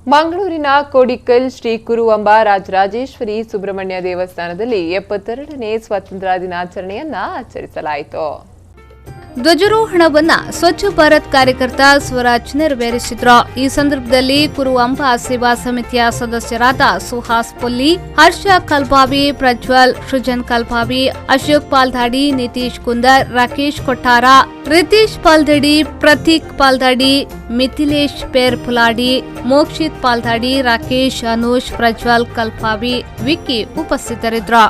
ಮಂಗಳೂರಿನ ಕೋಡಿಕಲ್ ಶ್ರೀ ಕುರುವಂಬ ರಾಜರಾಜೇಶ್ವರಿ ಸುಬ್ರಹ್ಮಣ್ಯ ದೇವಸ್ಥಾನದಲ್ಲಿ 72ನೇ ಸ್ವಾತಂತ್ರ್ಯ ದಿನಾಚರಣೆಯನ್ನ ಆಚರಿಸಲಾಯಿತು. ಧ್ವಜಾರೋಹಣವನ್ನ ಸ್ವಚ್ಛ ಭಾರತ್ ಕಾರ್ಯಕರ್ತ ಸ್ವರಾಜ್ ನೆರವೇರಿಸಿದ್ರು. ಈ ಸಂದರ್ಭದಲ್ಲಿ ಕುರುವಂಬ ಸೇವಾ ಸಮಿತಿಯ ಸದಸ್ಯರಾದ ಸುಹಾಸ್ ಪೊಲ್ಲಿ, ಹರ್ಷ ಕಲ್ಬಾವಿ, ಪ್ರಜ್ವಲ್, ಸೃಜನ್ ಕಲ್ಬಾವಿ, ಅಶೋಕ್ ಪಾಲ್ದಾಡಿ, ನಿತೀಶ್ ಕುಂದರ್, ರಾಕೇಶ್ ಕೊಟ್ಟಾರ, ರಿತೀಶ್ ಪಾಲ್ದಡಿ, ಪ್ರತೀಕ್ ಪಾಲ್ದಾಡಿ, ಮಿಥಿಲೇಶ್ ಪೇರ್ ಪುಲಾಡಿ, ಮೋಕ್ಷಿತ್ ಪಾಲ್ದಾಡಿ, ರಾಕೇಶ್, ಅನುಷ್, ಪ್ರಜ್ವಲ್ ಕಲ್ಪಾವಿ, ವಿಕ್ಕಿ ಉಪಸ್ಥಿತರಿದ್ದರು.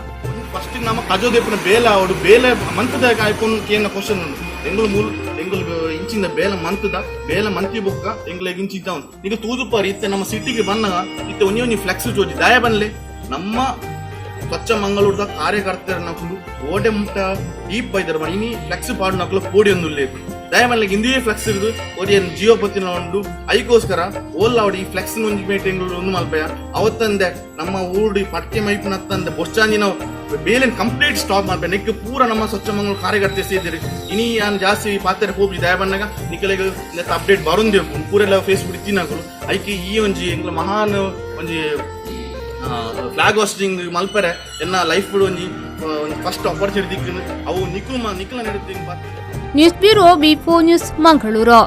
ಫಸ್ಟ್ ನಮ್ಮ ಕಜೋದೇಪನ ಬೇಲೆ ಆವಡು, ಬೇಲೆ ಮಂತದ ಆಯ್ಕೊಂಡು ಕೇನ ಕ್ವಶನ್ ಉಂಡು. ಎಂಗುಲು ಮೂಲ ಎಂಗುಲು ಇಂಚಿನ ಬೇಲೆ ಮಂತದ, ಬೇಲೆ ಮಂತಿ ಬೊಕ್ಕ ಎಂಗ್ಲೆಗ್ ಇಂಚಿ ಇದ್ದಾವನು. ಈಗ ತೂದುಪಾರಿ, ಇತ್ತೆ ನಮ್ಮ ಸಿಟಿಗೆ ಬನ್ನಗ ಇತ್ತೆ ಒಂಜಿ ಒಂಜಿ ಫ್ಲೆಕ್ಸ್ ಜೋಜಿ ದಾಯ ಬನ್ಲೆ. ನಮ್ಮ ಸ್ವಚ್ಛ ಮಂಗಳೂರದ ಕಾರ್ಯಕರ್ತರನಕುಲು ಓಡೆ ಮುಟ್ಟ ಡೀಪ್ ಬೈದರ್. ಇನಿ ಫ್ಲೆಕ್ಸ್ ಪಾಡುನಕುಲು ಪೋಡಿ ಒಂದು ದಾಯ ಬನ್ಲೆ. ಇಂದೇ ಫ್ಲೆಕ್ಸ್ ಇರುದು ಒರಿಯನ್ ಜಿಯೋ ಪತ್ತಿನ ಉಂಡು. ಐಕೋಸ್ಕರ ಓಲ್ಲ ಅವಡಿ ಈ ಫ್ಲೆಕ್ಸ್ ಒಂಜಿ ಮೀಟಿಂಗ್ ಒಂದು ಮಲ್ಪಯ. ಅವತ್ತಂದೆ ನಮ್ಮ ಊರು ಪಟ್ಕೆ ಮೈಪುನತ್ತಂದೆ ಬೊಚ್ಚಾಂಜಿನ ಬೇಲೆನ್ ಕಂಪ್ಲೀಟ್ ಸ್ಟಾಪ್ ಮಲ್ಪೆ. ನೆಕ್ ಪೂರ ನಮ್ಮ ಸ್ವಚ್ಛ ಮಂಗಳೂರು ಕಾರ್ಯಕರ್ತೆ ಸೇದಿರಿ. ಇನಿ ಯಾನ್ ಜಾಸ್ತಿ ಪಾತೆರ ಹೋಗಿ, ದಯ ಬನ್ನಗ ನಿಕಲೆಗ್ ನೆತ್ತ ಅಪ್ಡೇಟ್ ಬರುಂದೇವು. ಪೂರೆಲ್ಲ ಫೇಸ್ಬುಕ್ ಇತ್ತಿನಕುಲು. ಐಕೆ ಈ ಒಂಜಿ ಎಂಕ್ಲ ಮಹಾನ್ ಒಂಜಿ ಫ್ಲಾಗ್ ಹಾಸ್ಟಿಂಗ್ ಮಲ್ಪರೆ ಎನ್ನ ಲೈಫ್ ಒಂಜಿ ಒಂಜಿ ಫಸ್ಟ್ ಆಪರ್ಚುನಿಟಿ ದಿಕ್ಕನು. ಅವು ನಿಕುಲು ನಿಕಲ ನಡೀತೀನಿ. News bureau, V 4 news, Mangaluru.